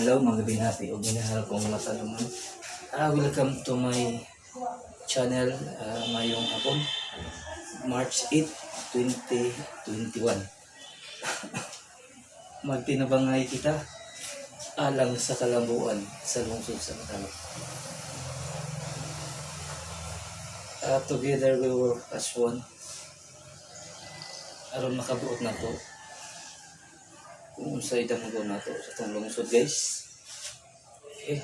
Adlaw, mga binati ug minahal kong mga taluman. Welcome to my channel ngayong hapon, March 8, 2021. Magtinabangay kita alang sa kalambuan sa lungsod sa Matalom. Together we work as one aron makabuot nato kung unsay damgo nato sa atong lungsod, guys. Okay.